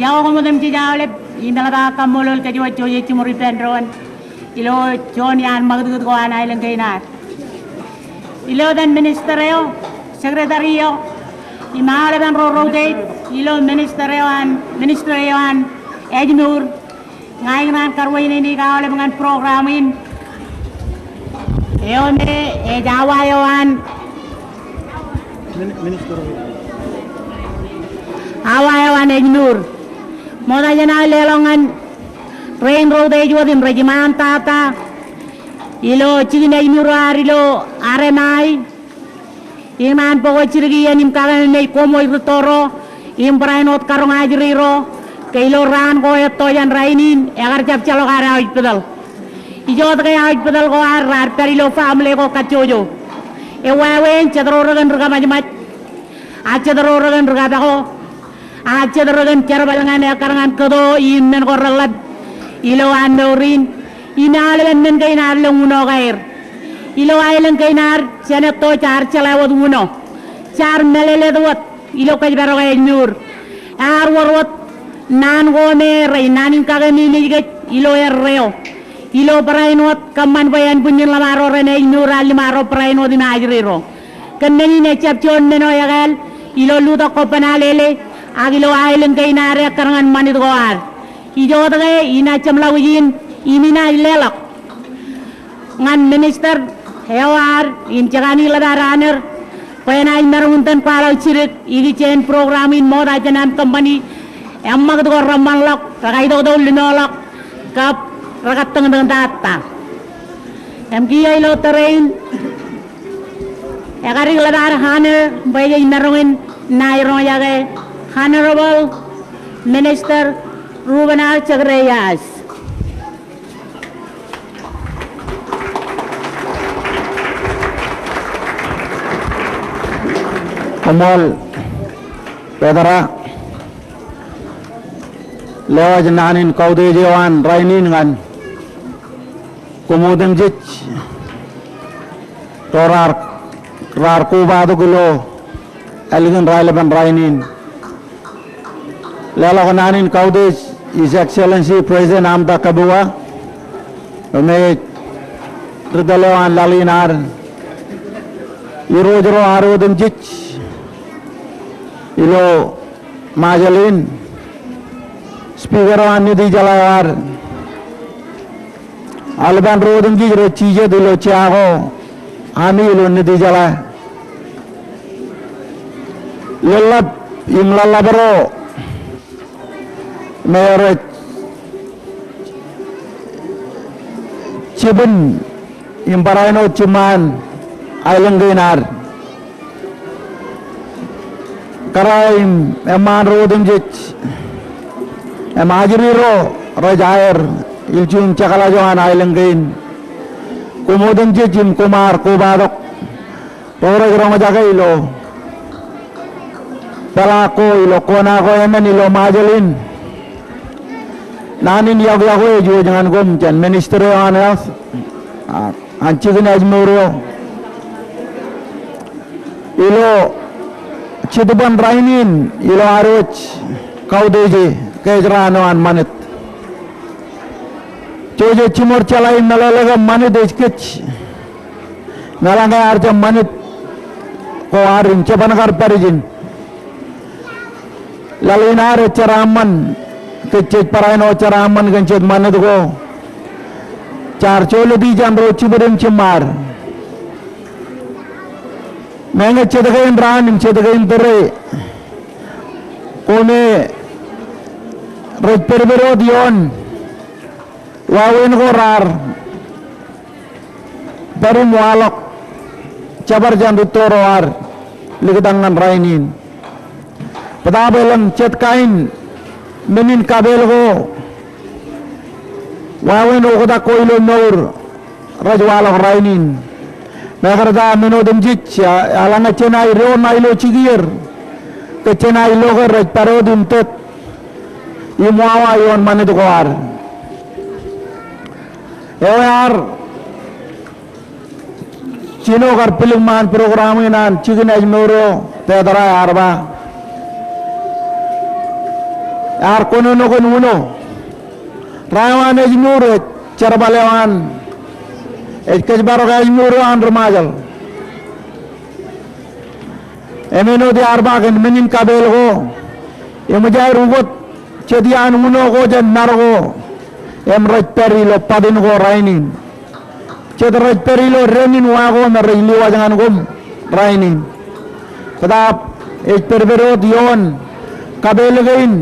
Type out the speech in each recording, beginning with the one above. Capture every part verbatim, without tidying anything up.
Iọkwe koṃ otemjej aolep im eḷap aō kaṃṃoolol kōj wōt Joseph Jimor ippān doon ilo juon iaan ṃakūtkūt ko an aelōñ kein ad. Ilo etan minister eo, secretary eo, im aolepen ro reutiej ilo minister eo an, ministry eo an ājmour, ña ikōṇaan karuwainene aolepen ñan program in eo me ej awa eo an, awa eo an ājmour. Ṃokta jān aō leḷọk ñan rein reutiej wōt im rej iṃaan tata ilo jikin ājmour eo ad ilo R M I. Ikōṇaan bōk jidik iien im kakememej koṃ ro rūtto ro im barāinwōt karoñ ajri ro ke ilo raan ko etto jān rainin ekar jab ejjeḷọk ad aujpitōḷ. Ijoke aujpitōḷ ko ad raar pād ilo family ko kajjojo. Ewāween jet ro rekōn ri kōṃajṃaj, ak jet ro rekōn ri kōpako, ak jet rekōn jerbal ñan ekkar ñan kōto im men ko reḷḷap ilo an mour in. Im aolepen men kein ad ilo uno ko aer. Ilo aelōñ kein ad jān etto jaar jeḷā wōt uno. Jaar mālōtlōt wōt ilo kōjparok ājmour. Ear wōr wōt naan ko me rej naan in kakememej kōj ilo erreo. Ilo barāinwōt kōṃṃan bwe en bwijin ḷōṃaro ro rein ājmour, ar ḷōṃaro barāinwōt im ajri ro. Kōn men in ejjab juon men eo ekāāl ilo lutōk ko Banalele, ak ilo aelōñ kein ad ekkar ñan ṃanit ko ad. Ijoke inaaj jeṃḷọk ijin, im inaaj leḷọk ñan minister eo ad, im jekanooj ḷap ad honor, bwe enaaj maroñ in itōn kwaḷọk jidik ikijjien program in ṃokta jān aṃ company, eṃṃakūt ko reṃṃanḷọk, rekaitok tok limoḷọk, kab rekatōñtōñ tata. Im kiiō ilo tōre in, ekadik ḷap ad honor bwe jej maroñ in ṇa iroñjake Honorable Minister Ruben R. Zacharias. Koṃṃool, Petra. Lewōj naan in kautiej eo an rainin ñan koṃ otemjej ro raar, raar kobatok ilo ālikin raelepen rainin. Leḷọk naan in kautiej His Excellency President Amta Kabua, eo me ej ri tōl eo an laḷ in ad, irooj ro ad otemjej ilo Ṃajeḷ in, Speaker eo an Nitijeḷā eo ad, aolepān ro otemjej rej jijet ilo jea ko ami ilo Nitijeḷā. Leḷḷap im ḷaḷḷap ro me rej jibwin im barāinwōt jiṃṃaan aelōñ kein ad. Kōrā im eṃṃaan ro otemjej im ajri ro rej aer ilju im jekḷaj eo an aelōñ kein. Koṃ otemjej im koṃ ar kobatok ro rej roñjake ilo peḷaak ko, ilo kona ko emān ilo Ṃajeḷ in. Naan in yokwe ej wōj ñan koṃ jān Ministry eo an Health, a, an jikin ājmour eo. Ilo jetōb in rainin, ilo ad wōj kautiej kōj raan eo an ṃanit. Joseph Jimor jeḷā im meḷeḷe ke ṃanit ej kōj. Im eḷaññe ear jab ṃanit ko ad im jeban kar pād ijin. Laḷ in ad ej jeraaṃṃan, kōj jej barāinwōt jeraaṃṃan kōn jet ṃanit ko. Jaar jolōt ijeṇ ro jibwid im jiṃṃaad. Meñe jet kein raan im jet kein tōre ko me rej pedped wōt ioon wāween ko raar pād im waḷọk jebar jān rūtto ro ad liktak ñan rainin. Bōtaab elōñ jet kain men in kapeel ko Wāween oktak ko ilo mour rej waḷọk rainin. Mekarta men otemjej, a, eḷaññe jenaaj doon ṇa ilo jikier, ke jenaaj lo ke rej pād wōt im tōt im wawa ioon ṃanit ko ad. Eo ear jino kar pilōñ ṃaan program in an jikin ājmour eo, Petra ear ba, ear kōnono kōn uno. Ra eo an ājmour ej jerbal eo an, ej kōjparok ājmour eo an ri Ṃajeḷ. Im āinwōt ear ba kōn men in kapeel ko, eṃōj aer ukōt jet iaan uno ko jān mar ko im rej pād ilo batin ko rainin. Jet rej pād ilo dān in wa ko me rej liwaj ñan koṃ rainin. Bōtaab ej pedped wōt ioon kapeel kein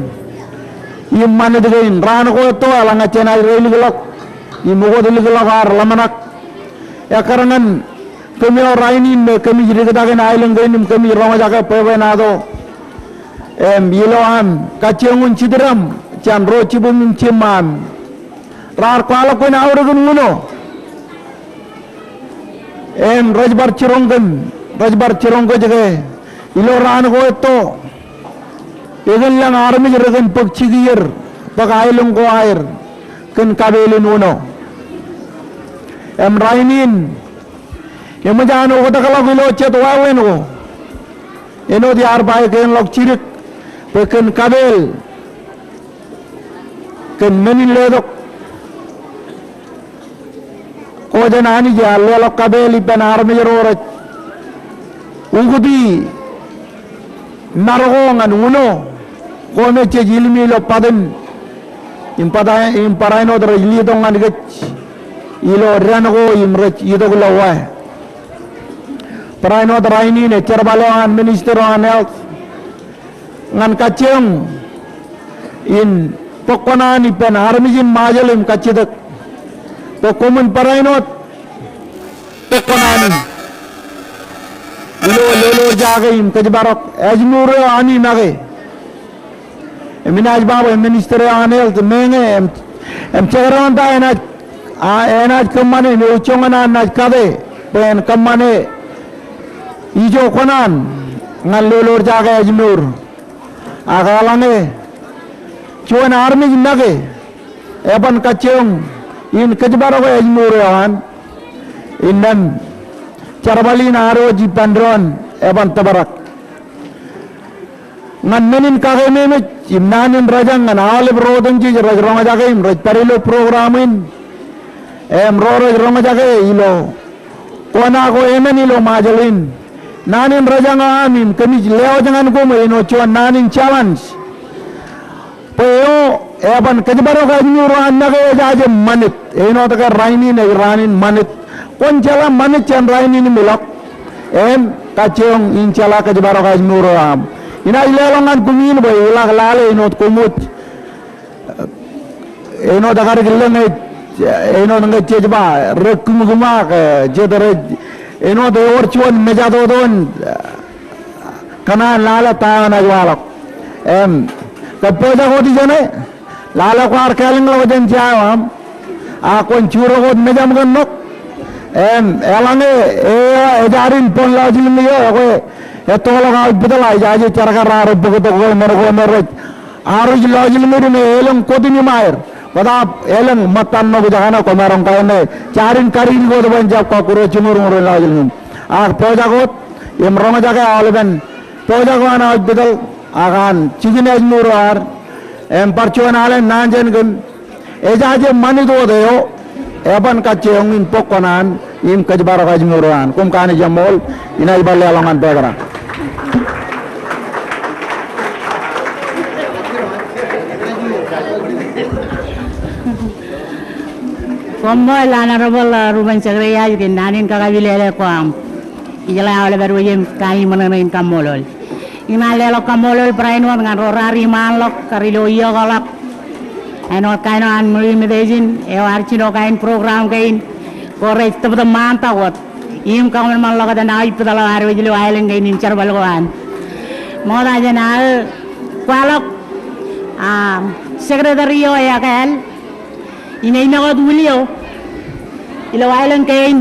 im ṃanit kein. Raan ko etto eḷaññe jenaaj reilikḷọk im ukōt likḷọk ad ḷōmṇak, ekkar ñan kōm eo rainin me kōmij diktakin aelōñ kein im kōmij roñjake bwebwenato im ilo aṃ kajjioñ in jitdaṃ jān ro jibūṃ im jiṃṃaṃ. Raar kwaḷọk kōn aorōkin uno im rej bar jiroñ kōm, rej bar jiroñ kōj ke ilo raan ko etto, eñin lōñ armej rekōn bōk jikier, bōk aelōñ ko aer kōn kapeel in uno. Im rainin eṃōj an oktakḷọk ilo jet wāween ko. Āinwōt iar ba ikōṇaan ḷọk jidik bwe kōn kapeel, kōn men in letok ko jān Anij, ear leḷọk kapeel ippān armej ro rej ukōti mar ko ñan uno ko me jej ilmi ilo batin, im bōtaab, im barāinwōt rej letok ñan kōj ilo dān ko im rej itok ilo wa. Barāinwōt rainin ej jerbal eo an Minister eo an Health ñan kajjioñ in bōk kōṇaan ippān armej in Ṃajeḷ im kajjitōk bwe koṃwin barāinwōt bōk kōṇaan in ilo lolorjake im kōjparok ājmour eo ami make. Im inaaj ba bwe Minister eo an Health meñe im, im jekdọọn ta enaaj, a, enaaj kōṃṃane im eo joñan an naaj kate bwe en kōṃṃane ijo kōṇaan ñan lolorjake ājmour. Ak eḷaññe juon armej make eban kajjioñ in kōjparok ājmour eo an, innām jerbal in ad wōj ippān doon eban tōprak. Ñan men in kakeememej im naan in rōjañ ñan aolep ro otemjej rej roñjake im rej pād ilo program in im ro rej roñjake ilo kona ko emān ilo Ṃajeḷ in. Naan in rōjañ eo aṃ im kōmij lewōj ñan koṃ āinwōt juon naan in challenge. Bwe eo eban kōjparok ājmour eo an make ejaje ṃanit. Āinwōt ke rainin ej raan in ṃanit. Kwōn jeḷā ṃanit jān rainin im ilọk im kajjioñ in jeḷā kōjparok ājmour eo aṃ. Inaaj leḷọk ñan koṃwin bwe ilọk lale āinwōt koṃ wōj. Āinwōt ekadik lōñ ej, āinwōt ñe jej ba, rej kūmkūma ke jet rej, āinwōt ewōr juon mejatoto in, kōṇaan lale ta eo enaaj waḷọk. Im, kōppojak wōt ijeṇe, lale kwaar kālōñḷọk jān jea eo aṃ, a kwōn jurōk wōt mejaṃ kōn ṇok. Im, eḷaññe, e, ej ad in boñ lọjilñid eo, ekwe, ettoḷọk aujpitōḷ a ijaje jar kar raar bōktok ko men ko me rej arij lọjilñid me elōñ kōtiniṃaer. Bōtaab elōñ ṃōttan ṇok ijekaṇe kwōmaroñ kain ṇe. Jarin karidik wōt bwe en jab kọkkure jiṃor ñūrin lọjilñid. Ak pojak wōt im roñjake aolepen pojak eo an aujpitōḷ ak an jikin ājmour eo ad. Im bar juon alen naan jān kōm. Ejaje ṃanit wōt eo eban kajjioñ in bōk kōṇaan im kōjparok ājmour eo an. Koṃ kanooj eṃṃool, inaaj bar leḷọk ñan Petra. Koṃṃool Honorable, uh, Ruben Zacharias kōn naan in kakapilōklōk ko aṃ. Ijeḷā aolep ad wōj im kanooj ṃōṇōṇō in kaṃṃoolol. Inaaj leḷọk kaṃṃoolol barāinwōt ñan ro raar iṃaanḷọk kar ilo iọkḷọk. Āinwōt kain eo an ṃwiin meteijin eo ear jino kain program kein ko rej tōptōp ṃaantak wōt im kōṃanṃanḷọk etan aujpitōḷ eo ad wōj ilo aelōñ kein im jerbal ko an. Ṃokta jān aō kwaḷọk, a, secretary eo ekāāl Im ej ṃōk wōt wūlio ilo aelōñ kein.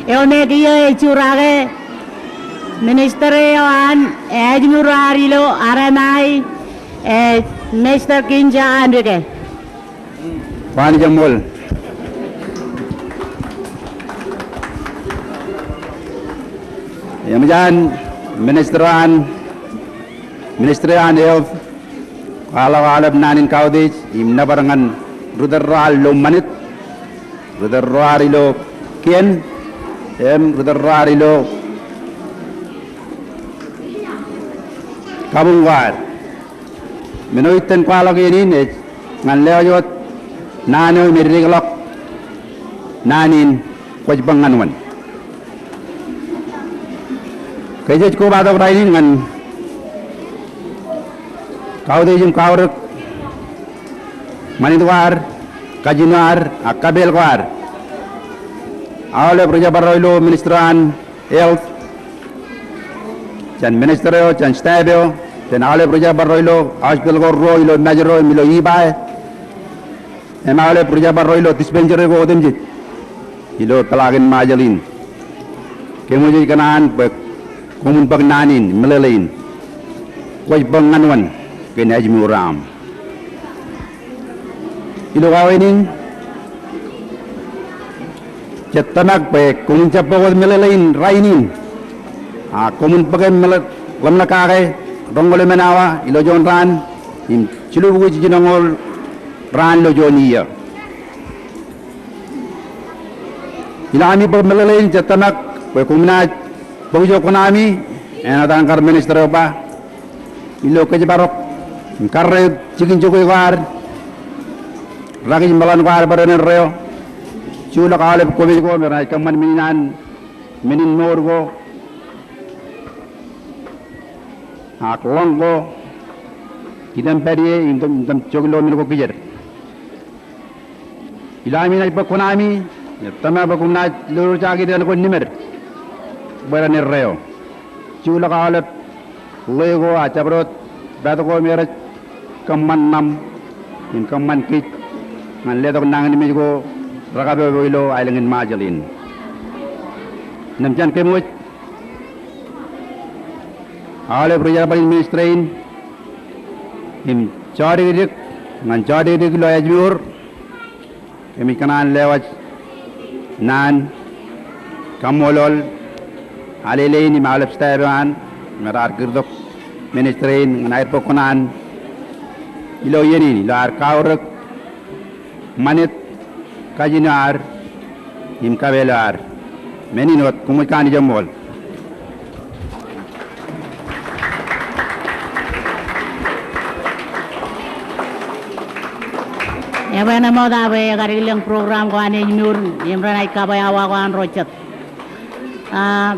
Eo me kiiō ej jurake minister eo an ājmour eo ad ilo R M I, ej Mister Kinja Anrike. Kwōn jeṃṃool. Eṃōj an minister an, minister an health, kwaḷọk aolep naan in kautiej im nōbar ñan ri tōl ro ad ilo ṃanit, ri tōl ro ad ilo kien, im ri tōl ro ad ilo kabuñ ko ad. Men eo ij itōn kwaḷọk iien in ej ñan lewōj wōt naan eo im eddekḷọk naan in kwōj bōk ñan wōn. Ke jej kobatok rainin ñan kautiej im kaorōk ṃanit ko ad, kajin eo ad, ak kapeel ko ad. Aolep ri jerbal ro ilo minister an health, jān minister eo, jān staff eo, jān aolep ri jerbal ro ilo hospital ko ruo, ilo Mājro im ilo Ebeye, im aolep ri jerbal ro ilo dispensary ko otemjej ilo peḷaakin Ṃajeḷ in. Kōmwōj ej kōṇaan bwe koṃwin bōk naan in, meḷeḷe in, kwōj bōk ñan wōn kōn ājmour eo aṃ. Ilo wāween in, jej tōmak bwe koṃwin jab bōk wōt meḷeḷe in rainin, a koṃwin bōk im meḷeḷe ḷōmṇak kake roñoul emān awa ilo juon raan im jilubukwi jiljinoñoul raan ilo juon iiō. Ilo ami bōk meḷeḷe in, jej tōmak bwe koṃ naaj bōk ijo kuṇaami, āinwōt an kar minister eo ba, ilo kōjparok im karreoik jikin jokwe ko ad, rakij meḷan ko ad bwe ren erreo, juḷọk aolep kōmij ko me renaaj kōṃṃan men in an, men in mour ko, ak ḷọñ ko, item pād ie, item, item jok ilo men ko kijer. Ilo ami naaj bōk kuṇaami, ij tōmak bwe koṃ naaj lolorjaki dān ko nimed bwe ren erreo. Juḷọk aolep ḷe ko ak jabdewōt pād ko me rej kōṃṃan ṇaṃ im kōṃṃan kij ñan letok nañinmej ko rekapopo ilo aelōñ in Ṃajeḷ in. Im jān kōmwōj aolep ri jerbal in minister in, im jodikdik ñan jodikdik ilo ājmour, kōmij kōṇaan lewōj naan kaṃṃoolol alele in im aolep staff eo an me raar kūrtok minister in ñan aer bōk kuṇaan ilo iien in ilo ad kaorōk ṃanit, kajin eo ad im kapeel eo ad. Men in wōt, koṃij kōṇaan jeṃṃool. Ebwe ṇe ṃokta bwe ekar ilōñ program ko an ājmour im renaaj kabwe awa ko an ro jet. A,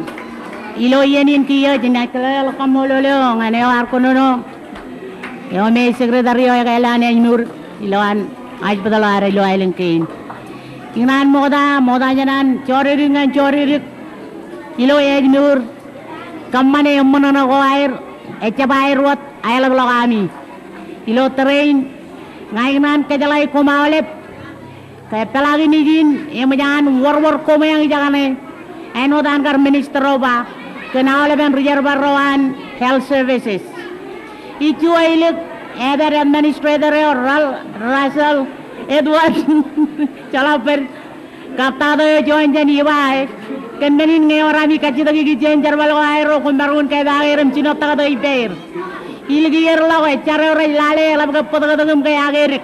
ilo iien in kiiō, jenaaj kōḷḷā kaṃṃoolol eo ñan eo ar kōnono, eo me secretary eo ekāāl an ājmour ilo an hospital eo ad ilo aelōñ kein. Ikōṇaan ṃokta, ṃokta jān an jodikdik ñan jodikdik ilo ājmour, kōṃṃane eṃṃan ṇe ko aer, ejjab aer wōt aeḷapḷọk ami. Ilo tōre in, ña ikōṇaan kōjeḷā koṃ aolep ke peḷaakin ijin eṃōj an wōrwōr koṃeañ ijekaṇe, āinwōt an kar minister eo ba, kōn aolepen ri jerbal ro an health services. Ij juon ālik, ātāt administrator eo Ral-, Russell Edward Jolaped, kab taktō eo juon jān Ebeye, kōn men in ñe ewōr ami kajjitōk ikijjien jerbal ko aer ro, koṃ maroñ in kōpaakeer im jino taktō ippāer. Ilikier ḷọk e, jar eo rej lale, eḷap ke bōtōktōk im ke akedik.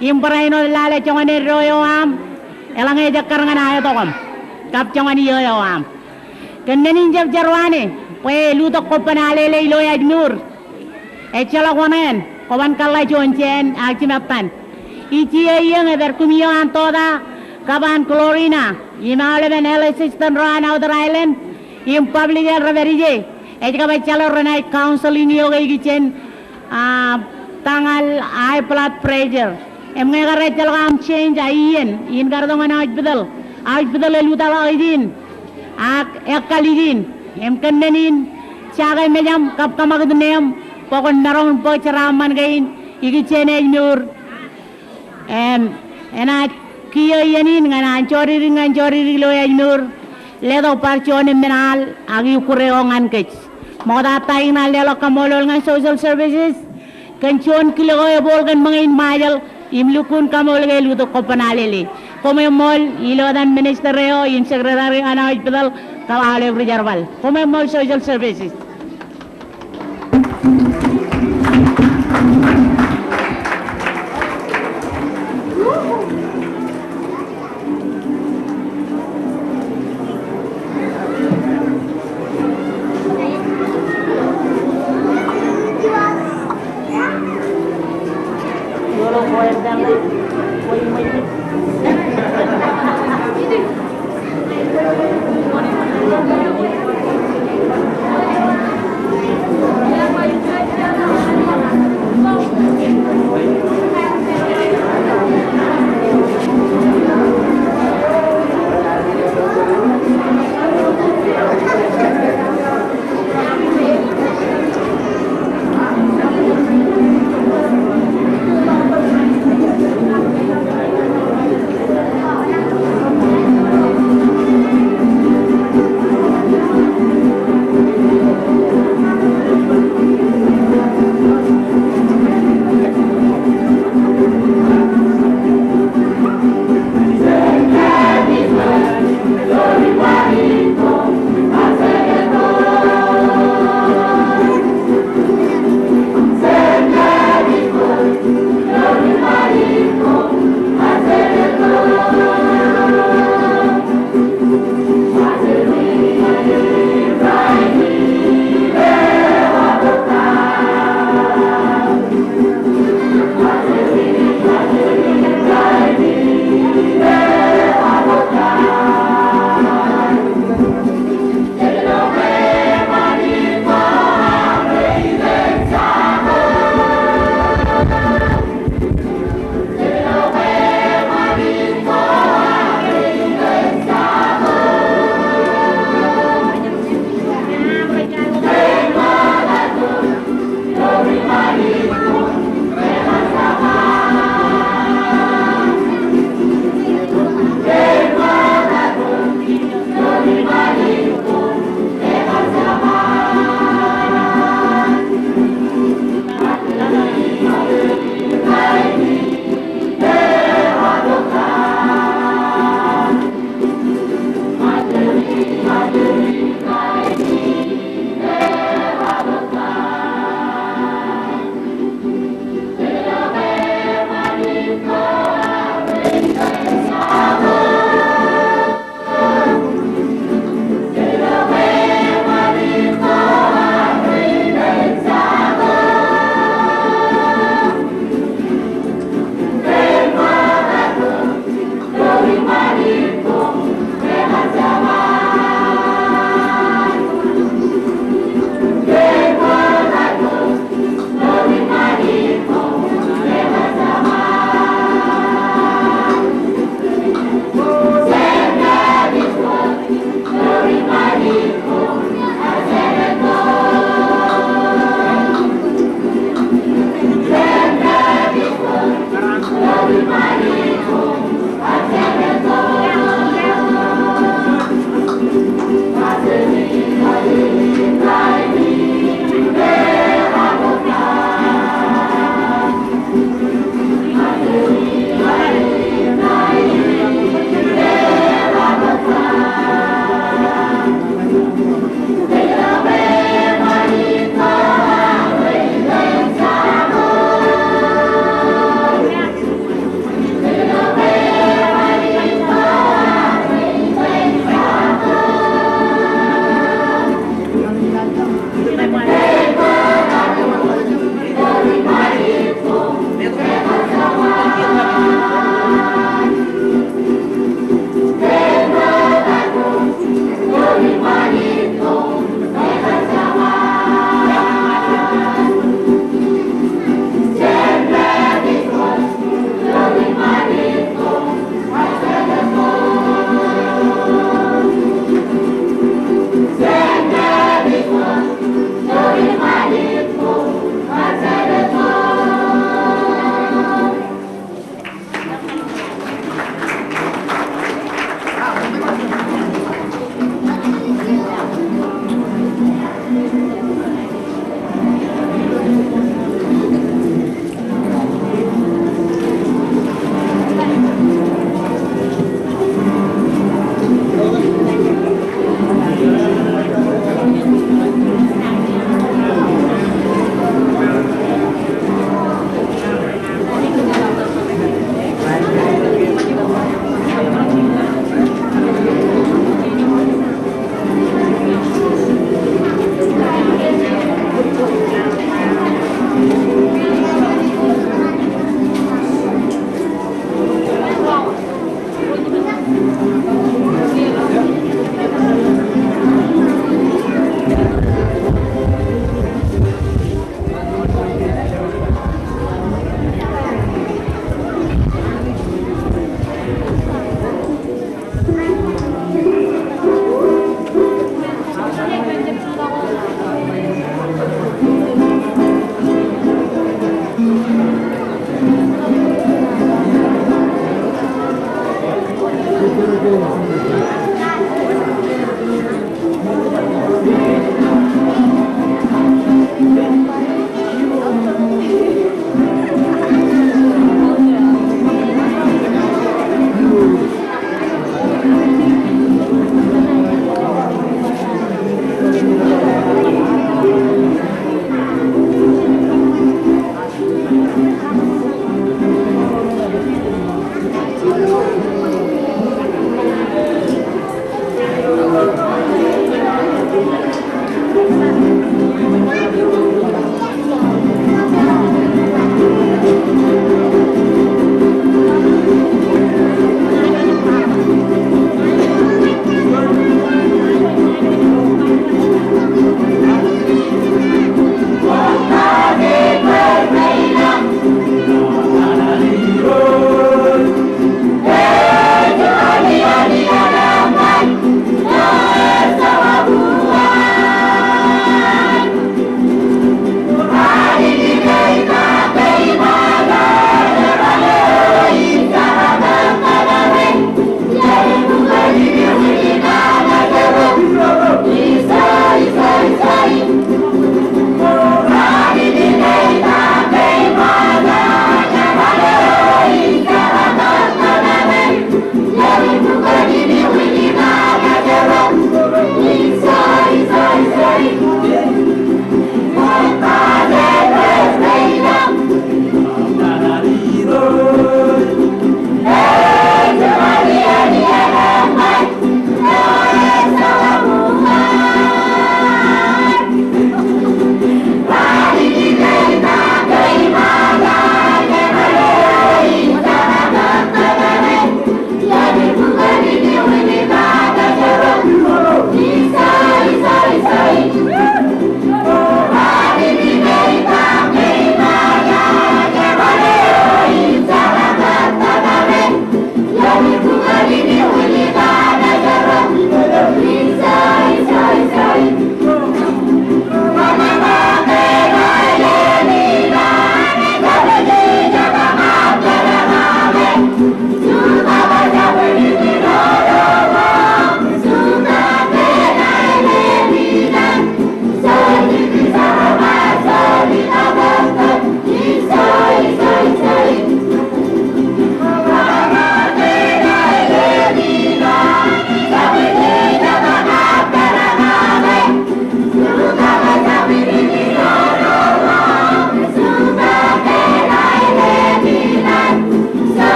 Im barāinwōt lale joñan eddo eo aṃ, eḷaññe ej ekkar ñan aetok aṃ, kab joñan iiō eo aṃ. Kōn men in jab jar uwaane, bwe elutōk kobban alele ilo ājmour. Ejjeḷọk oṇāān, kwōban kōḷḷā juon jāān ak jimettan. Ij iiō iiō ñe epād kumi eo an Tota, kab an Glorina, im aolepen health assistant ro an outer island, im public eo rej pād ije, ej kab ejjeḷọk renaaj counseling eok ikijjien a, tañal high blood pressure. Im ñe kar ejjeḷọk aṃ change a iien, in kar itok ñan hospital, hospital elutōkḷọk ijin, ak ekkal ijin. Im kōn men in, jake mejaṃ kab kōṃakūt neeṃ, bwe kwōn maroñ in bōk jeraaṃṃan kein ikijjien ājmour. Im enaaj kiiō iien in ñan an jodikdik ñan jodikdik ilo ājmour, letok bar juon emān al ak ikkure eo ñan kōj. Ṃokta ta in an leḷọk kaṃṃoolol ñan social services kōn juon kile ko ebooḷ kōn ṃōñā in Ṃajeḷ im lukkuun kaṃool ke elukkuun kobban Alele. Koṃeṃṃool ilo etan minister eo im secretary eo an hospital kab aolep ri jerbal. Koṃeṃṃool social services.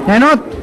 Āinwōt.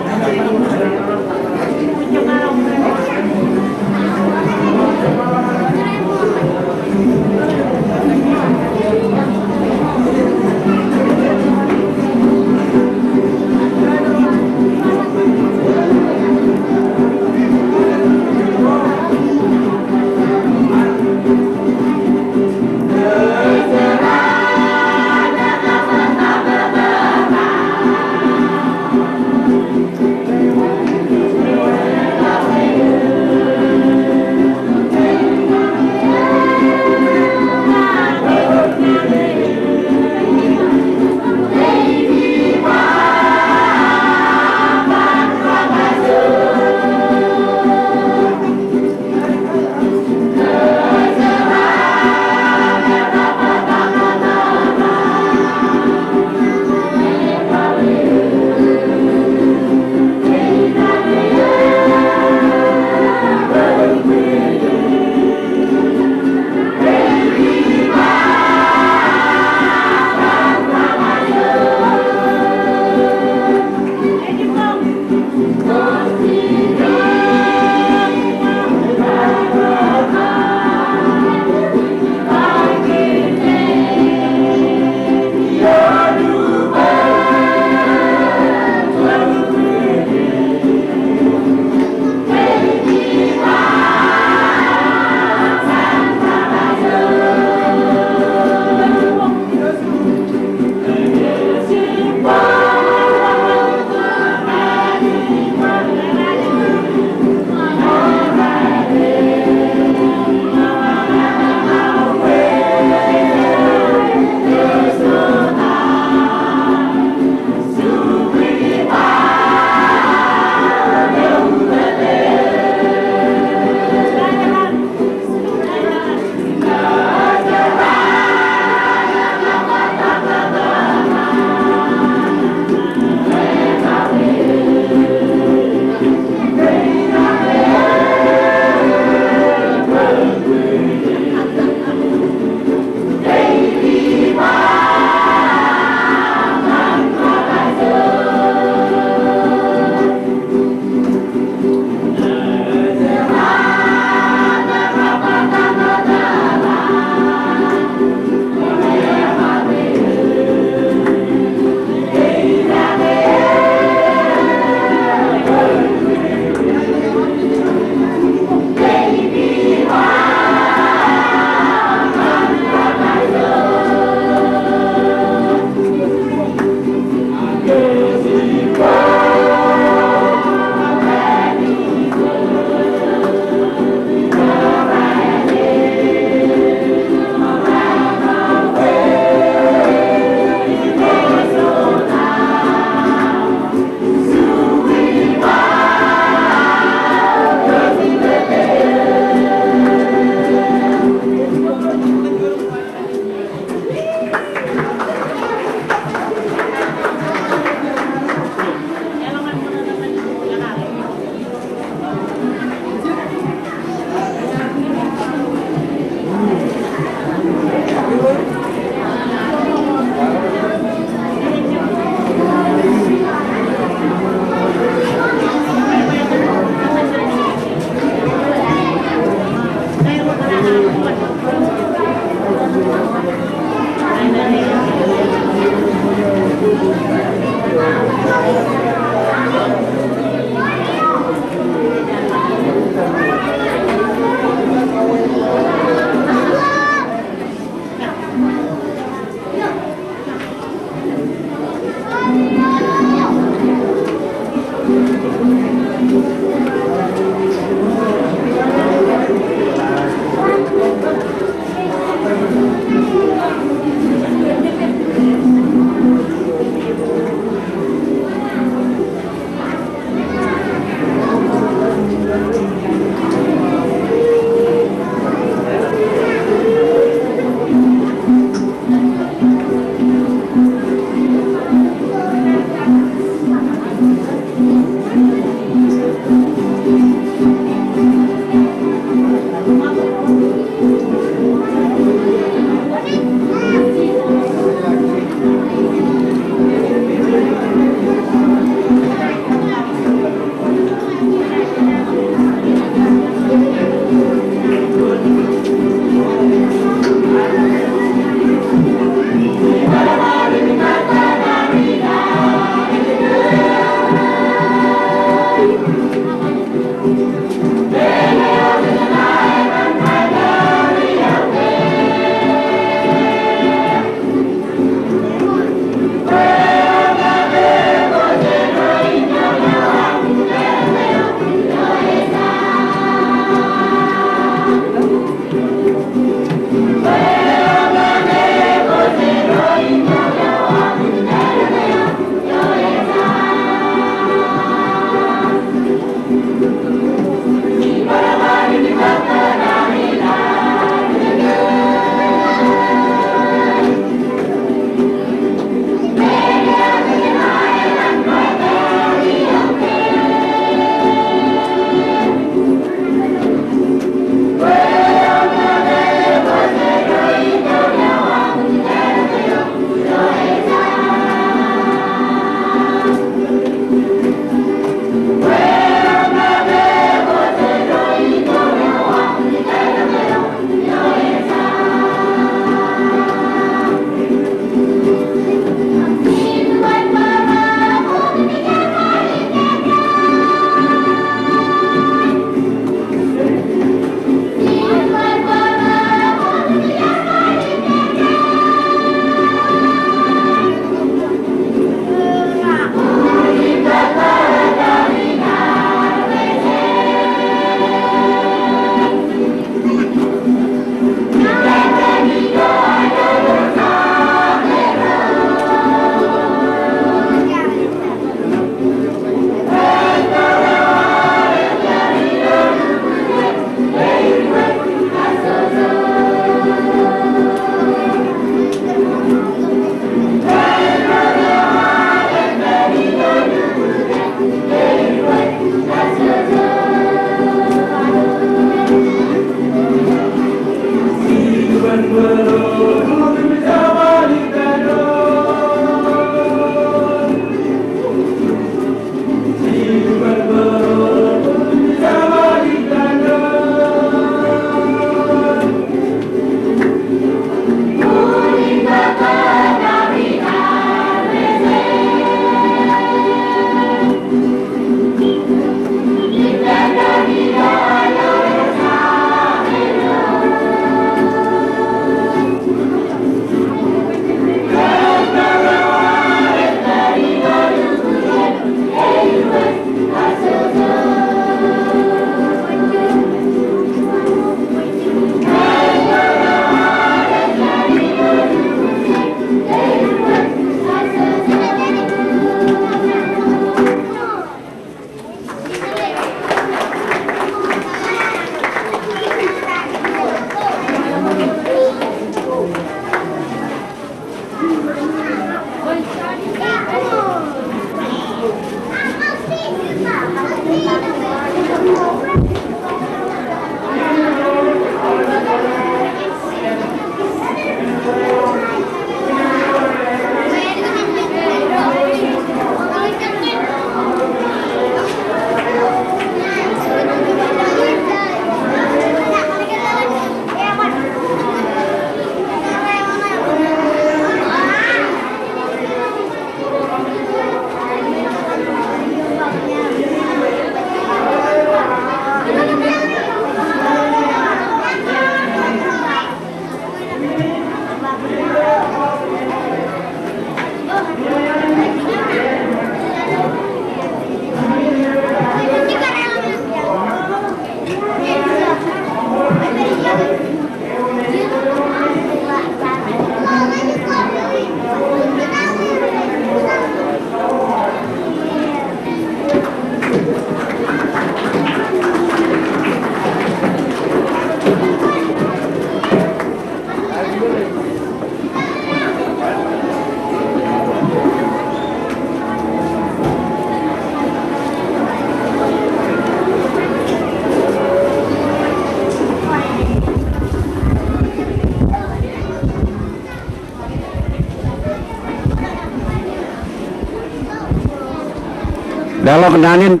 Leḷọk naan in.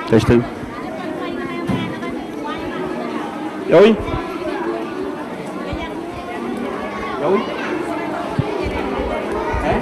Testing. Ewi? Ewi? Eh?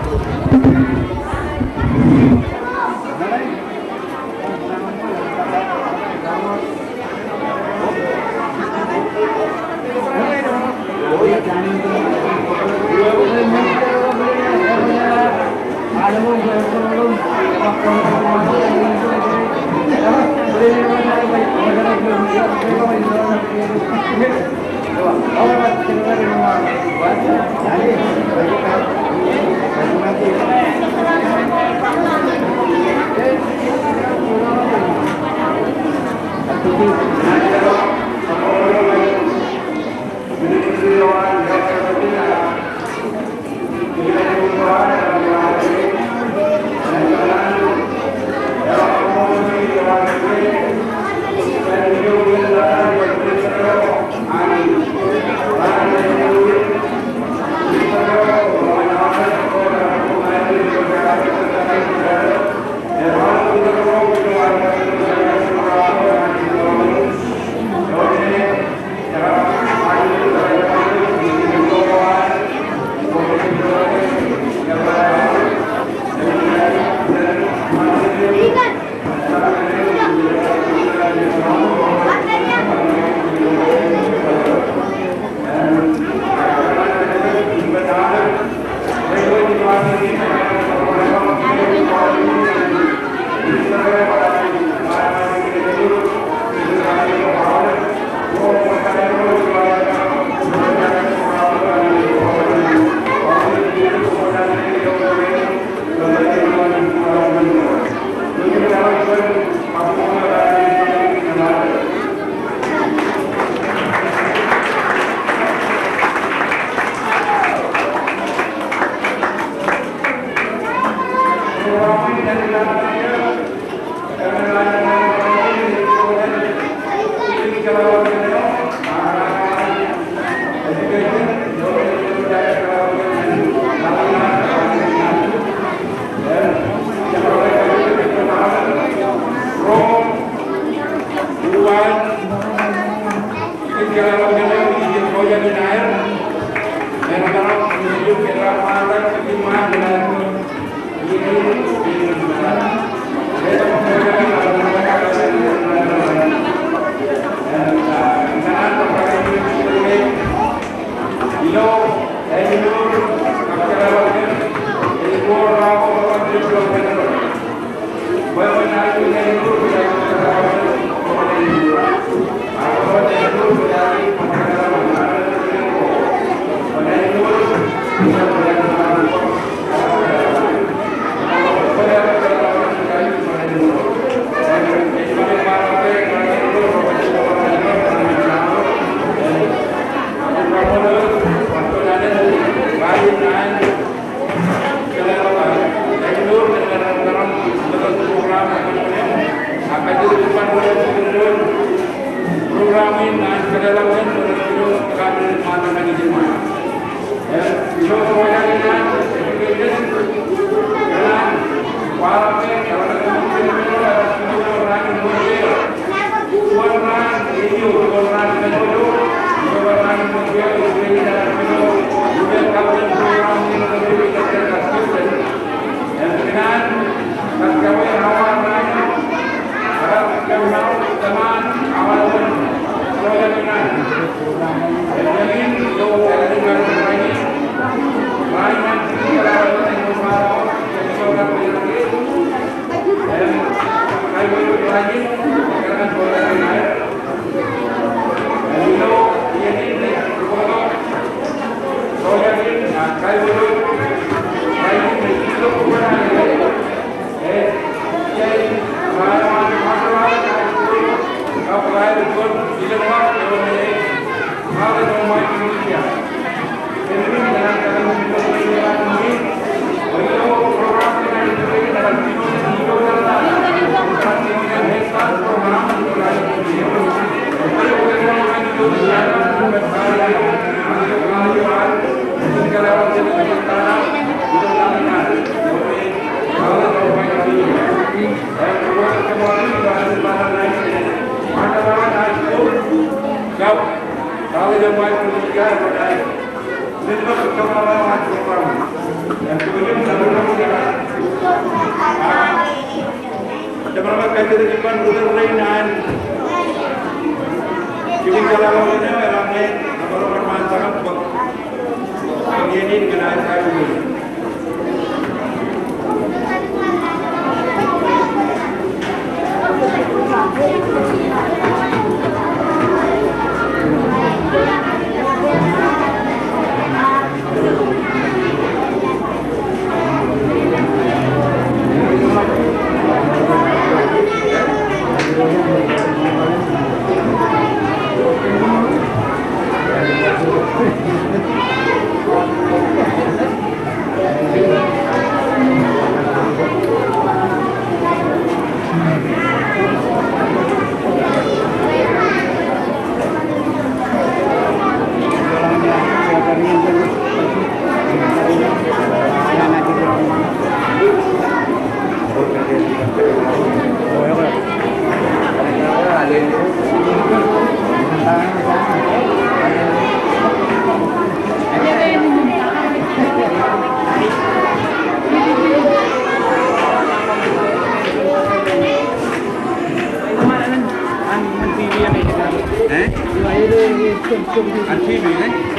An T V, eh?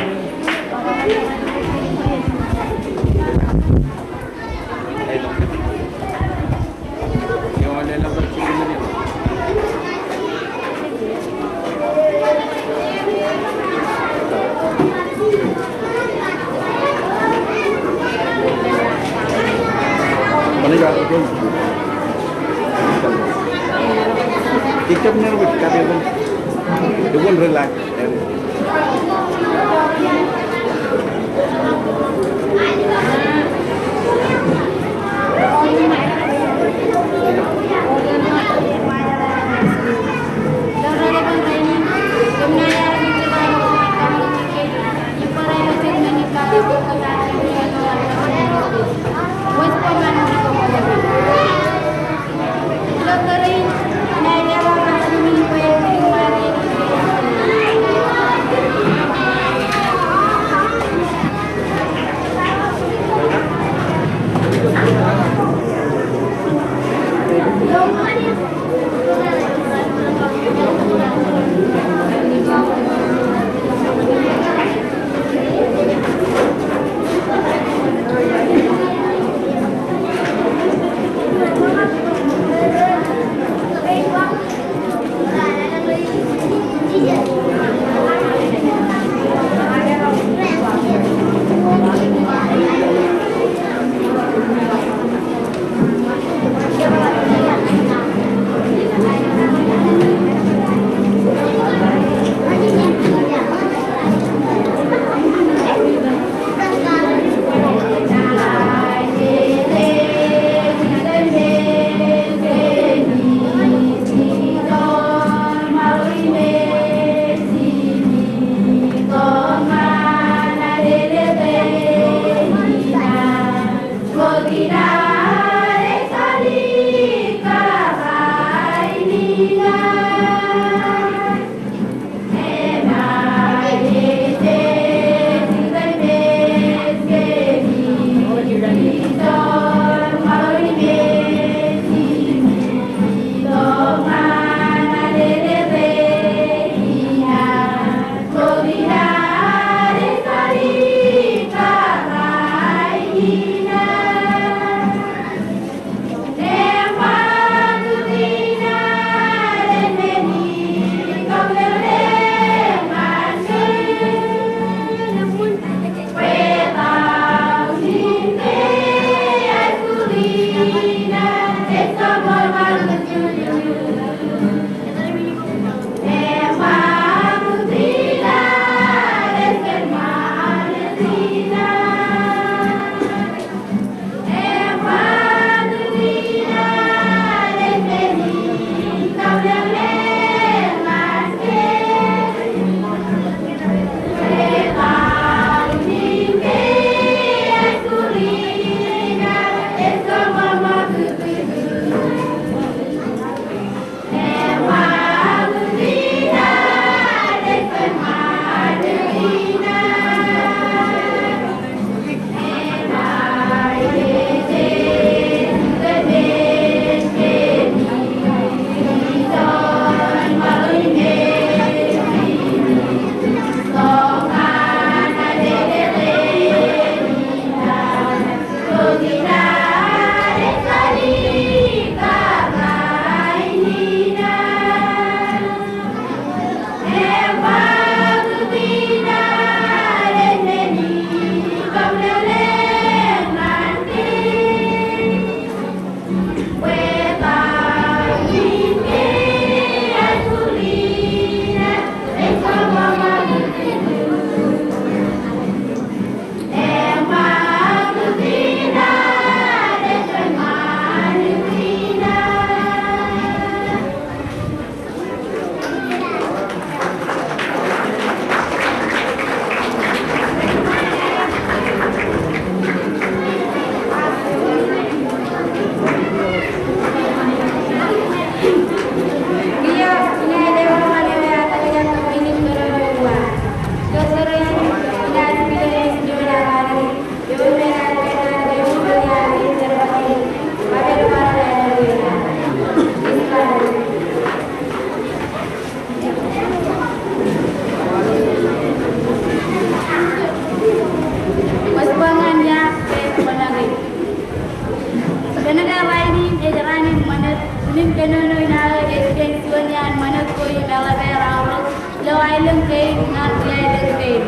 aelōñ kein ñan ri-aelōñ kein.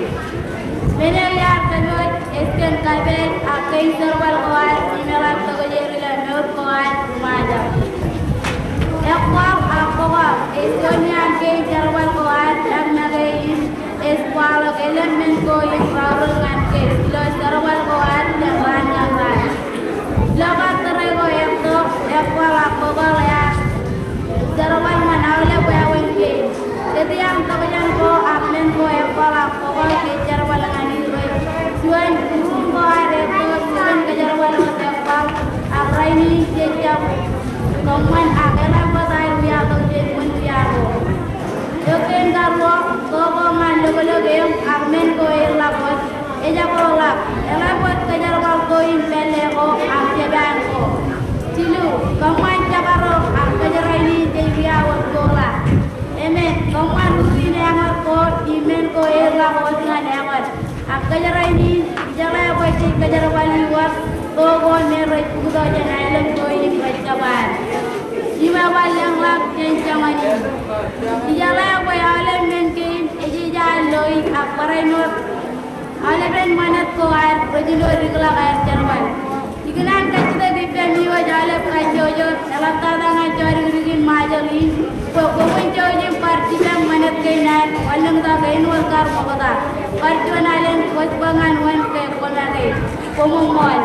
Men eo iar kōpooj ej kōn kapeel ak kein jerbal ko ad im eḷap tokjāer ilo mour ko ad ṃajeḷ. Ekwōḷ ak bōkḷọk ej juon iaan kein jerbal ko ad eṃṃake im ej kwaḷọk elōñ men ko im raorōk ñan kōj ilo jerbal ko ad jān raan ñan raan. Ilo bar tōre ko etto, ekwōḷ ak bōkḷọk ear jerbal ñan aolep wāween kein. Jet iaan tokjān ko ak men ko ekwōḷ ak bōkḷọk ej jerbal ñan er rej juon uruun ko ad etto, juon kōjerbal wōt ekwōḷ, ak rainin jej jab kōṃṃan ak eḷap wōt aer wiatok jān ṃōn piar ko. Eo kein karuo, to ko ñan loklok eoon ak men ko eḷap wōt, ejako ḷap. Eḷap wōt kōjerbal ko im pālle ko ak jepaan ko. Jilu, kōṃṃan jekaro ak kōjerainin jej wia wōt ko ḷap. Emān, kōṃṃan utin āñar ko im men ko eḷap wōt ñan āñar. Ak kōjerainin, ijeḷā bwe jej kōjerbali wōt to ko me rej bōktok jān aelōñ ko im rej jepaan. Im ebar lōñḷọk jān jeṃanin. Ijeḷā bwe aolep men kein ej ej ad loe ak barāinwōt aolepen ṃanit ko ad rej ilo dikḷọk aer jerbal. Ikōṇaan kajjitōk ippemi wōj aolep kajjojo, eḷaptata ñan jodikdik in Ṃajeḷ in, bwe koṃwin jouj im bar jipañ ṃanit kein ad wanlōñtak āinwōt kar ṃokta. Bar juon alen kwōj bwe ñan wōn ke kwō make. Koṃṃool.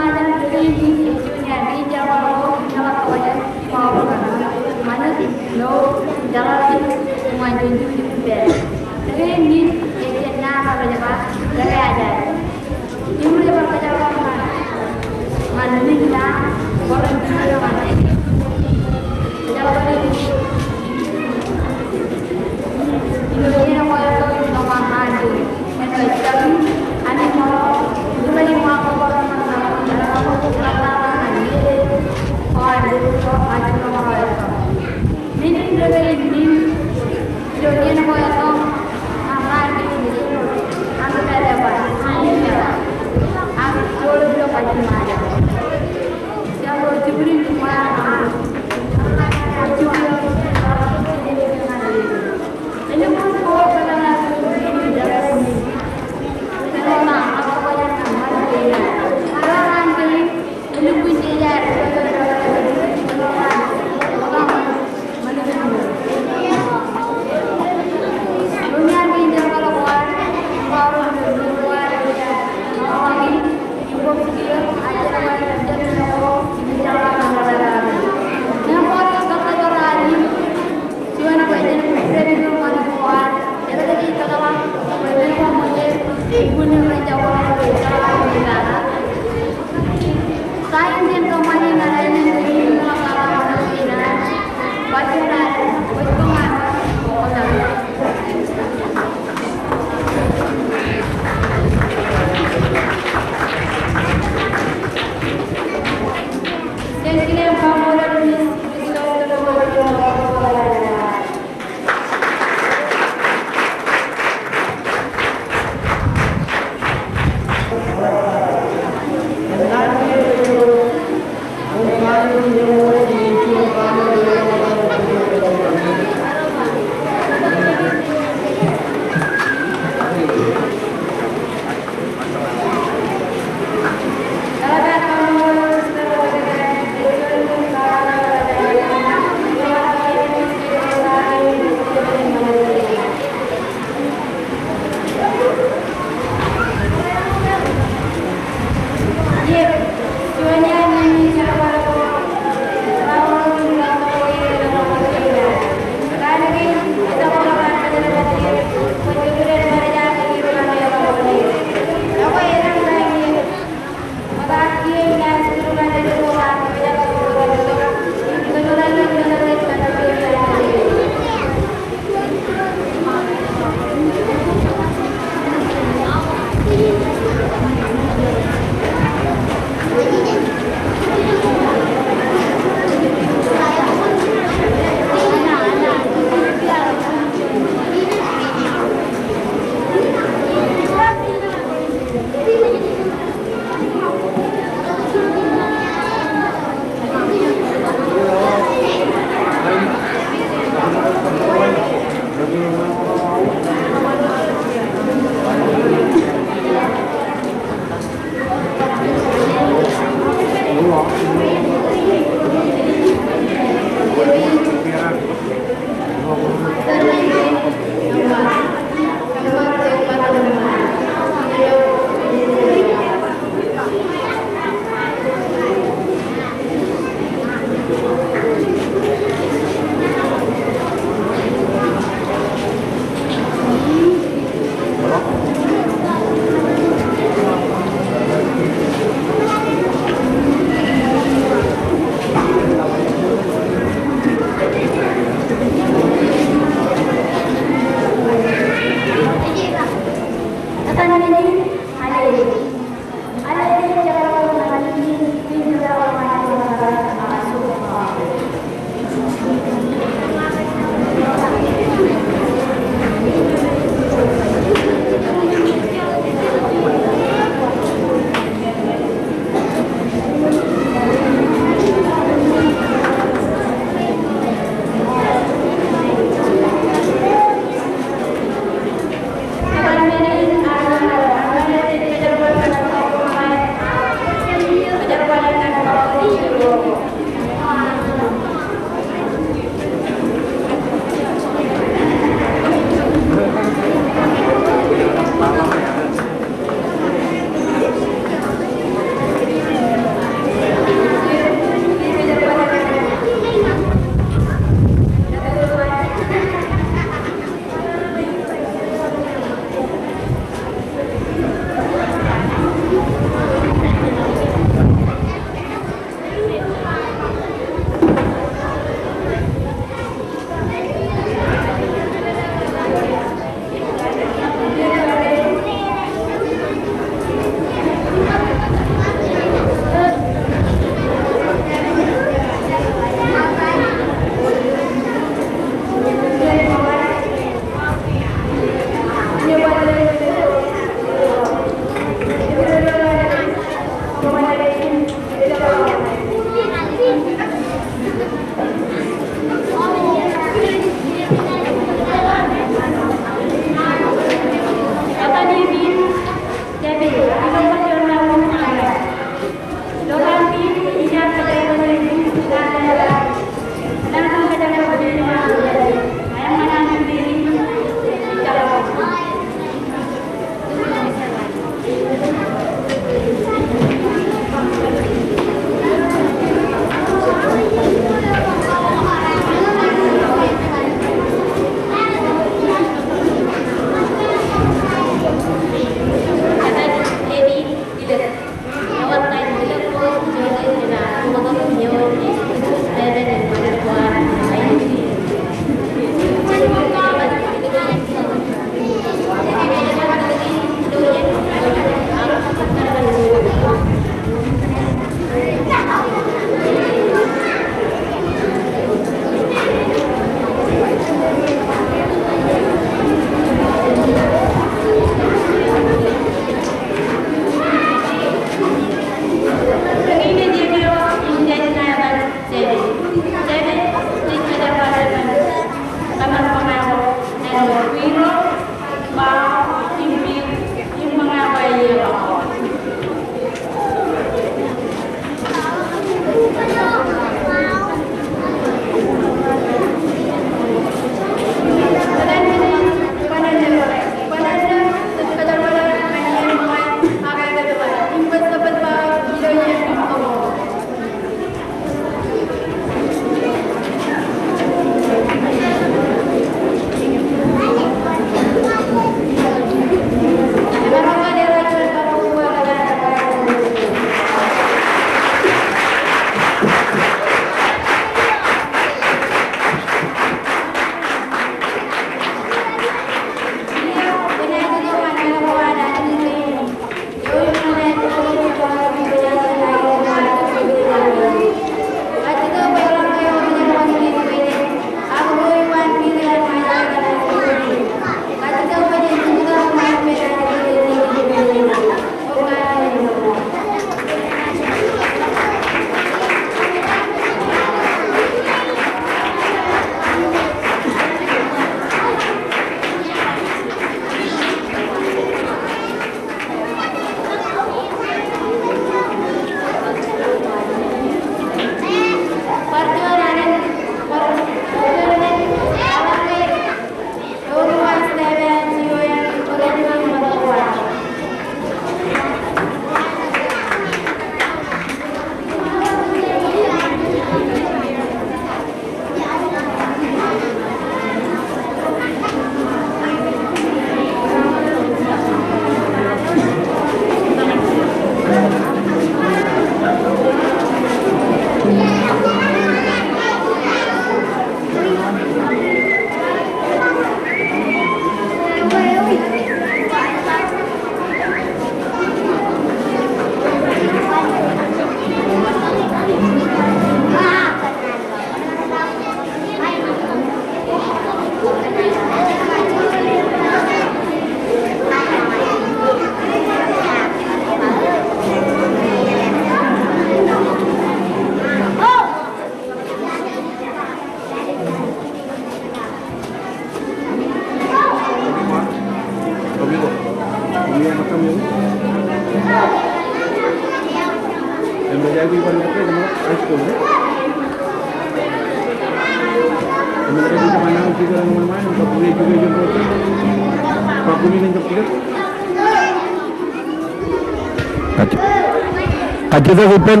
Kajjitōk ippān.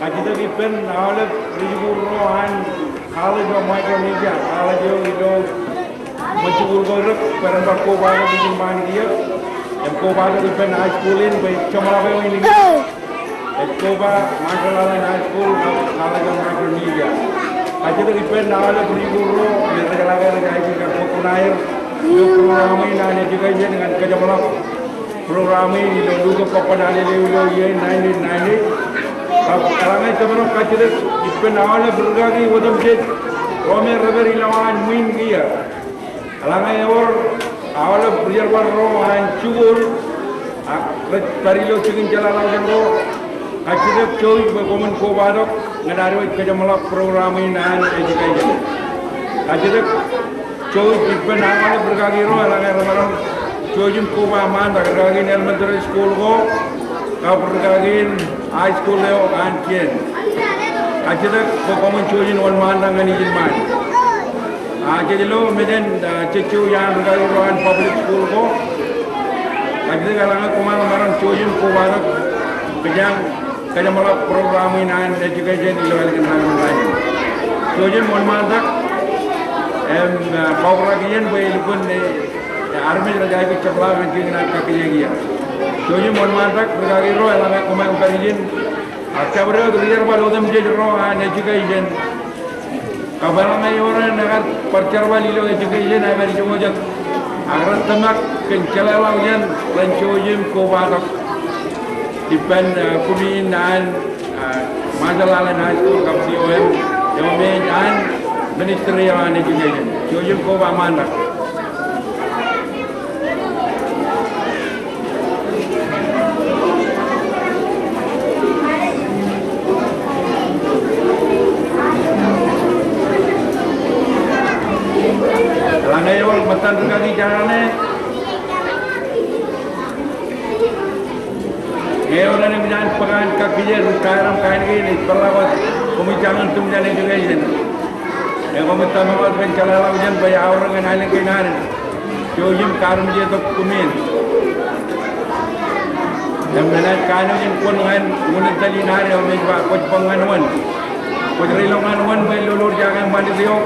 Kajjitōk ippān aolep ri-jikuuḷ ro an College of Micronesia, college eo ilo ṃōj jikuuḷ ko rej pād im bar kobatok ijin ṃaan kiiō, im kobatok ippān high school in bwe jeṃḷọk eo in kiiō. Ej koba Marshall Islands High School, College of Micronesia. Kajjitōk ippān aolep ri-jikuuḷ ro, im rej jeḷā ke rej aikuj kar bōk kuṇaer ilo program in an education ñan kajeṃḷọk program in ilo lukkuun bōk bar alele ilo iiō in nineteen ninety. Kab eḷaññe jemaroñ kajjitōk ippān aolep rūkaki otemjej ro me rej pād ilowaan ṃwiin kiiō. Eḷaññe ewōr aolep ri-jerbal ro an jikuuḷ ak rej pād ilo jikin jeḷāḷọkjeṇ ko, kajjitōk jouj bwe koṃwin kobatok ñan aō kajeṃḷọk program in an education. Kajjitōk jouj ippān aolep rūkaki ro eḷaññe remaroñ jouj im koba ṃaantak, rūkaki in elementary school ko kab rūkaki in high school eo an kien. Kajjitōk bwe koṃwin jouj in wōnṃaantak ñan ijin ṃaan. A, jej lo mejān, a, jejjo iaan rūkaki ro an public school ko. Kajjitōk eḷaññe koṃ ar maroñ jouj im kobatok kōjeañ kajeṃḷọk program in an education ilo ālikin raṇ in rainin. Jouj im wōnṃaantak im, a, kobrak iien bwe elukkuun, e, armej rej aikuj jepḷaak ñan jikōṇaan kakkije kiiō. Jouj im wōnṃaantak rūkaki ro eḷaññe koṃ ar pād ijin ak jabdewōt ri-jerbal otemjej ro an education. Kab eḷaññe ewōr en ekar bar jerbal ilo education im ej ijojo, ak rej tōmak kōn jeḷāḷọkjeṇ ren jouj im kobatok ippān, a, kumi in an, a, Marshall Islands High School kab C O M, eo me ej an ministry eo an education. Jouj im koba ṃaantak. Eḷaññe ewōr ṃōttan rūkaki jān ṇe, ñe ewōr eṇ eṃōj an bōk an kakkije, ri-taer im kain kein ej peḷḷọk wōt koṃij jañin tumjān education. Ñe koṃij tōmak wōt kōn jeḷāḷọkjeṇ bwe aorōk ñan ālikin ad, jouj im kaarmejjetok kumi in. Im enaaj kanooj in kwōn ñan unin tōl in ad eo me ej ba kwōj bōk ñan wōn. Kwōj reiḷọk ñan wōn bwe en lolorjake ṃanit eo.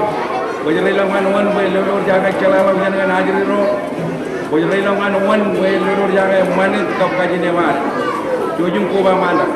Kwōj reiḷọk ñan wōn bwe en lolorjake jeḷāḷọkjeṇ ñan ajri ro. Kwōj reiḷọk ñan wōn bwe en lolorjake ṃanit kab kajin eo ad. Jouj im koba ṃaantak.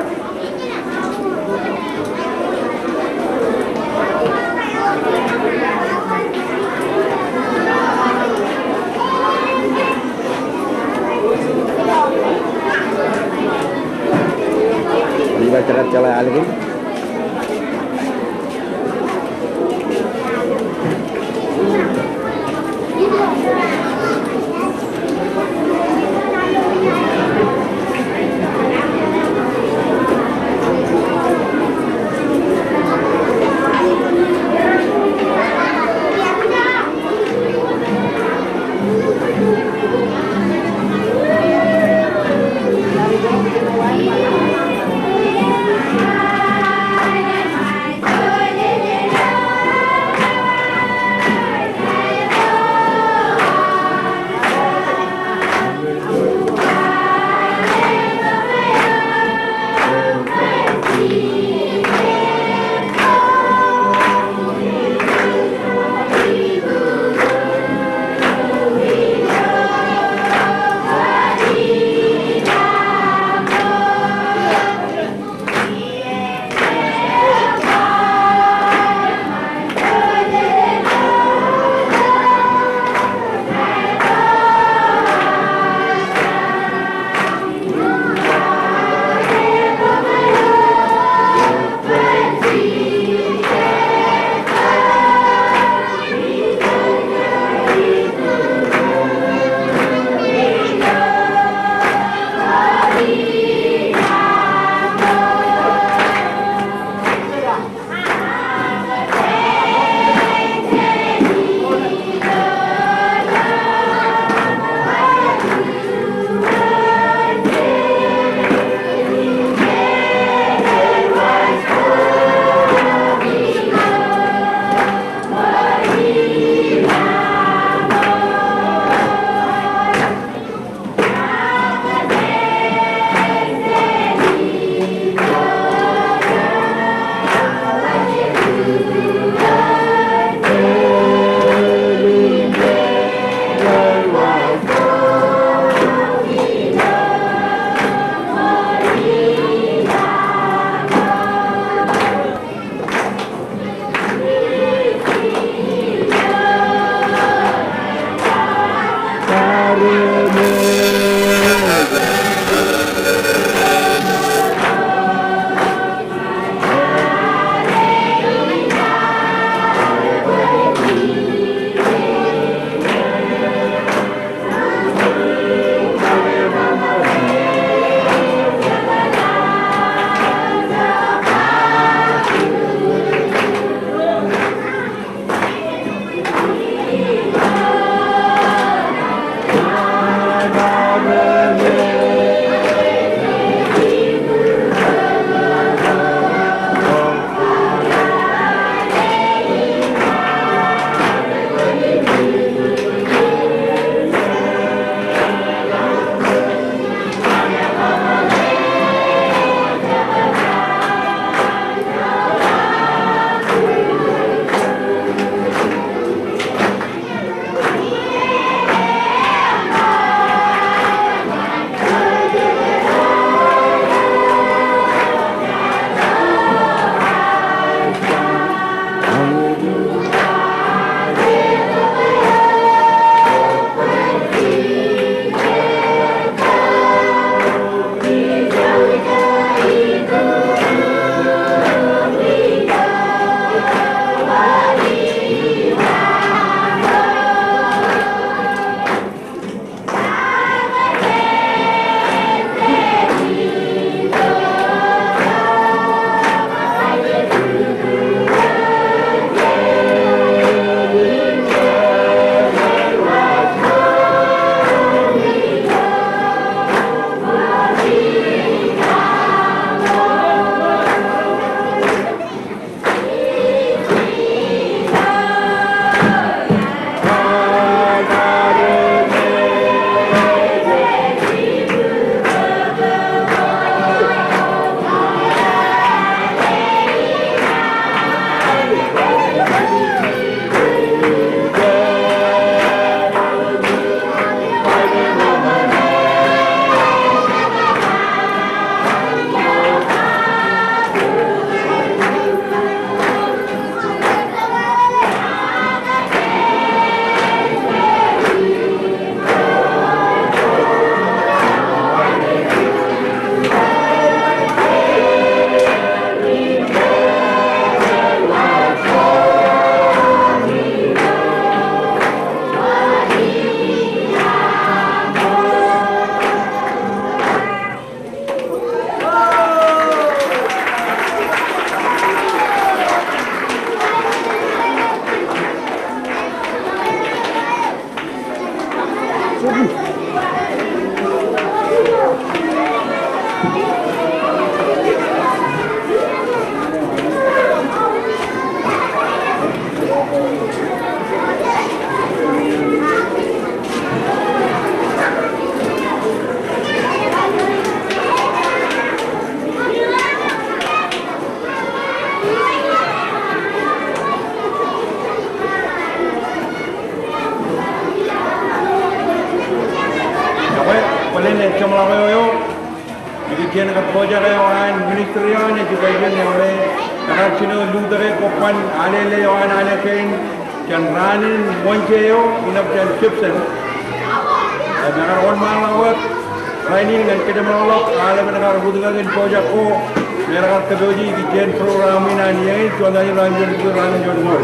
Ekwe, bōlen ejjeḷọk eo eo ikijjien kar pojak eo an Ministry eo an Education eo me ekar jino lutōke kobban alele eo an alen kein jān raan in Ṃoñje eo innem jān Gibson. Im ekar wōnṃaanḷọk wōt rainin ñan kōjeṃḷọkḷọk aolepen kar wūtñōk in pojak ko me rekar kōpooje ikijjien program in an iien in juon, raan in juon, raan in juon ṃool.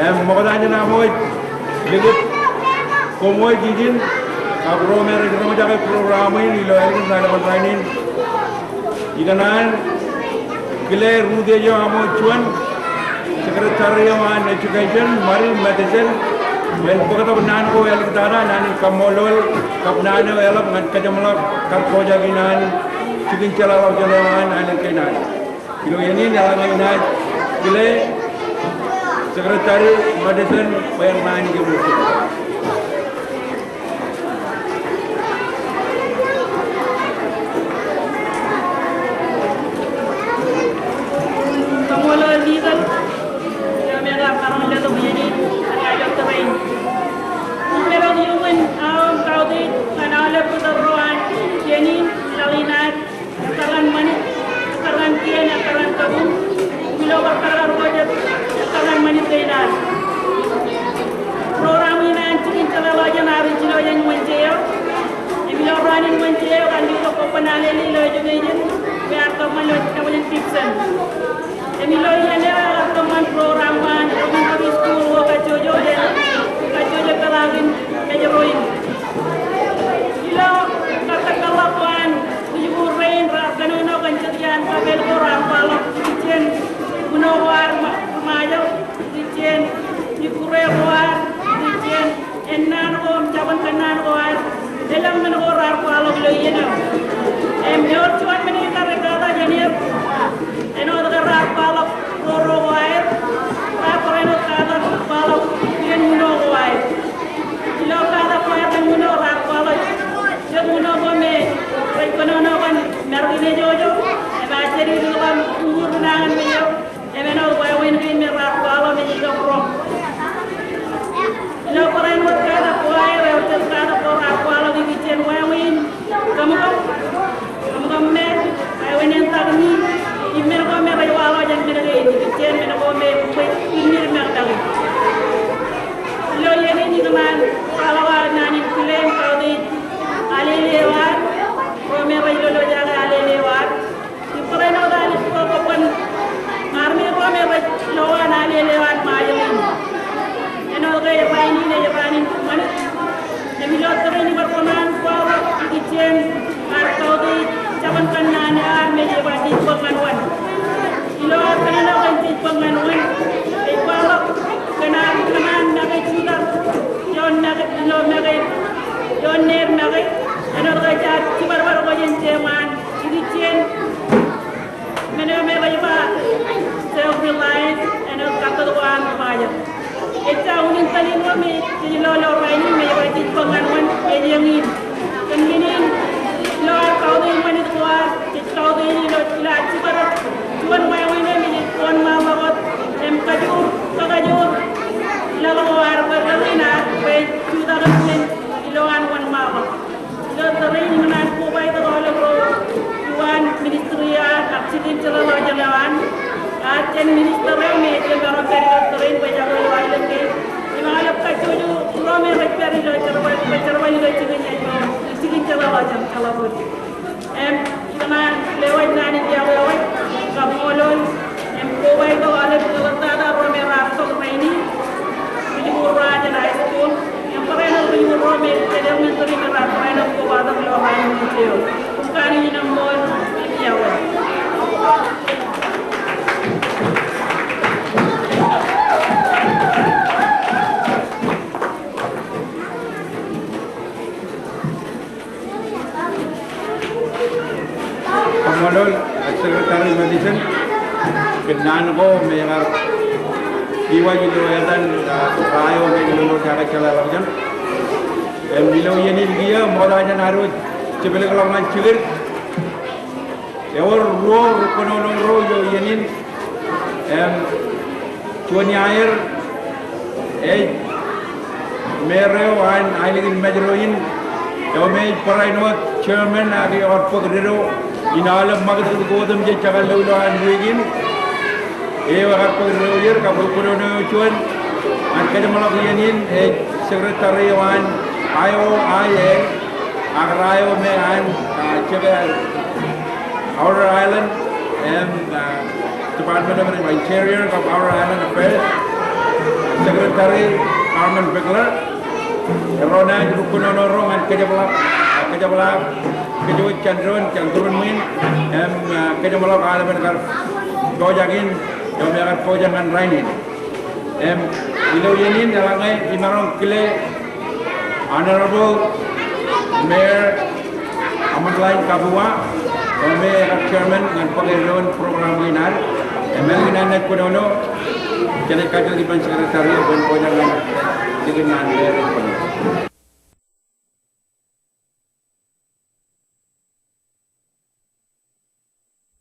Im ṃokta jān aṃ wōj likūt koṃ wōj ijin kab ro me rej roñjake program in ilo ālikin raelepen rainin. Ikōṇaan kile rūtiej eo aṃ wōj juon, Secretary eo an Education, Mari Matheson, bwe en bōktok naan ko āliktata, naan in kaṃṃoolol kab naan eo eḷap ñan kōjeṃḷọk kar pojak in an jikin jeḷāḷọkjeṇ eo an alen kein an. Ilo iien in eḷaññe inaaj kile Secretary Matheson bwe en naan in kōṃṃan. Kaṃṃoolol Deacon. Program in an jikin jeḷāḷọkjeṇ ear ijin ilo Wednesday eo. Im ilo raan in Wednesday eo, kar ilo kōṃṃan alele ilo education, bwe ear kōṃṃan ilo Gibson. Im ilo iien eo ekar kōṃṃan program eo an elementary school ko kajjojo, kajjojo peḷaakin Mājro in. Ilo kappokpok ko an rijikuuḷ rein raar kōnono kōn jet iaan kapeel ko raar kwaḷọk ikijjien uno ko ad Ṃajeḷ, ikijjien ikkure ko ad, ikijjien ennaan ko im jabōn kōnnaan ko ad. Elōñ men ko raar kwaḷọk ilo iien eo. Im ewōr juon men eo ikar katak jān er. Āinwōt ke raar kwaḷọk roro ko aer, raar barāinwōt katak kwaḷọk iien uno ko aer. Ilo katak ko aer iien uno raar kwaḷọk jet uno ko me rej kōnono kōn marketing eo, ej ba jet iien ko uññūr in añin me eo. Im āinwōt wāween kein me raar kwaḷọk me ej itok roñ. Ilo barāinwōt katak ko aer, ewōr jet katak ko raar kwaḷọk ikijjien wāween kōmkōm. Kōmkōm me wāween en tak ni, im men ko me rej waḷọk jān men kein, ikijjien men ko me bwe ri ṃakṃake. Ilo iien in ikōṇaan kwaḷọk aō naan in kile im kautiej alele eo ad, ro me rej lolojake alele eo ad. Im barāinwōt an ij bōk bōk bōk armej ro me rej lo an alele eo an Ṃajeḷ in. Āinwōt ke rainin ej raan in ṃanit. Im ilo tōre in ij bar kōṇaan kwaḷọk ikijjien ad kautiej jabōn kōnnaan eo ad me ej ba jej bōk ñan wōn. Ilo ad kōnono kōn jej bōk ñan wōn, ej kwaḷọk kōn ad kōṇaan make jutak ioon make, ilo make, ioon neer make. Āinwōt ke jaar jibadbad ko jān jeṃaan. Ikijjien men eo me rej ba self-reliance, āinwōt kattōt ko an Ṃajeḷ. Ejja unin tōl in ro me jej lo ilo rainin me ej ba jej bōk ñan wōn, ej eñin. Kōn men in, ilo ad kautiej ṃanit ko ad, jej kautiej ilo, ilo ad jibadbad juon wāween eo me jej wōnṃaanḷọk wōt, im kajoor, kakajoor laḷ ko ad bwe ri rein ad bwe jutak im jen ilo an wōnṃaanḷọk. Ilo tōre in ikōṇaan kobaik tok aolep ro ioon ministry eo an ak jikin jeḷāḷọkjeṇ eo an. Ak jān minister eo me ej jab maroñ pād ilo tōre in bwe ejako ilo aelōñ kein. Im aolep kajjojo ro me rej pād ilo jerbal, rej jerbal ilo jikin, jikin jeḷāḷọkjeṇ, jeḷāḷọkjeṇ. Im ikōṇaan lewōj naan in iọkwe wōj kab ṃool eo. Im kobaik tok aolep ḷōtata ro me raar tok rainin, rijikuuḷ ro an jān high school, im barāinwōt rijikuuḷ ro me jān elementary me raar barāinwōt kobaik tok ilo raan in Wednesday eo. Kōn naan in ṃool im iọkwe. Kaṃṃoolol, ah, Secretary Madison, kōn naan ko me ekar iwōj ilo etan, ah, ra eo me ilo lolojake jeḷāḷọkjeṇ. Im ilo iien in kiiō, ṃokta jān ad wōj jepelōkḷọk ñan jikin. Ewōr ruo ri kōnono ro ilo iien in. Im juon iaer ej mayor eo an aelōñ in Mājro in, eo me ej barāinwōt chairman ak eo ekar bōk dedo in aolep ṃakūtkūt ko otemjej jekar lo ilowaan wiik in. Eo ekar bōk dedo er kab ri kōnono eo juon ñan kōjeṃḷọk iien in ej secretary eo an I O I A, ak ra eo me an, ah, jeke Outer Island, im, ah, Department of Interior kab Outer Island Affairs, Secretary Carmen Bigler. Erro naaj ri kōnono ro ñan kōjepḷaak, ah, kōjepḷaak kōj wōj jān doon, jān turin ṃwiin, im, ah, kōjeṃḷọk aolepen kar pojak in, eo me kar pojak ñan rainin. Im, ilo iien in eḷaññe imaroñ kile Honorable Mayor Amintalain Kabua, eo me ekar chairman ñan bōk eddoin program in ad. Im, ālikin an naaj kōnono, jenaaj kajjitōk ippān secretary bwe en pojak ñan likin an mayor in.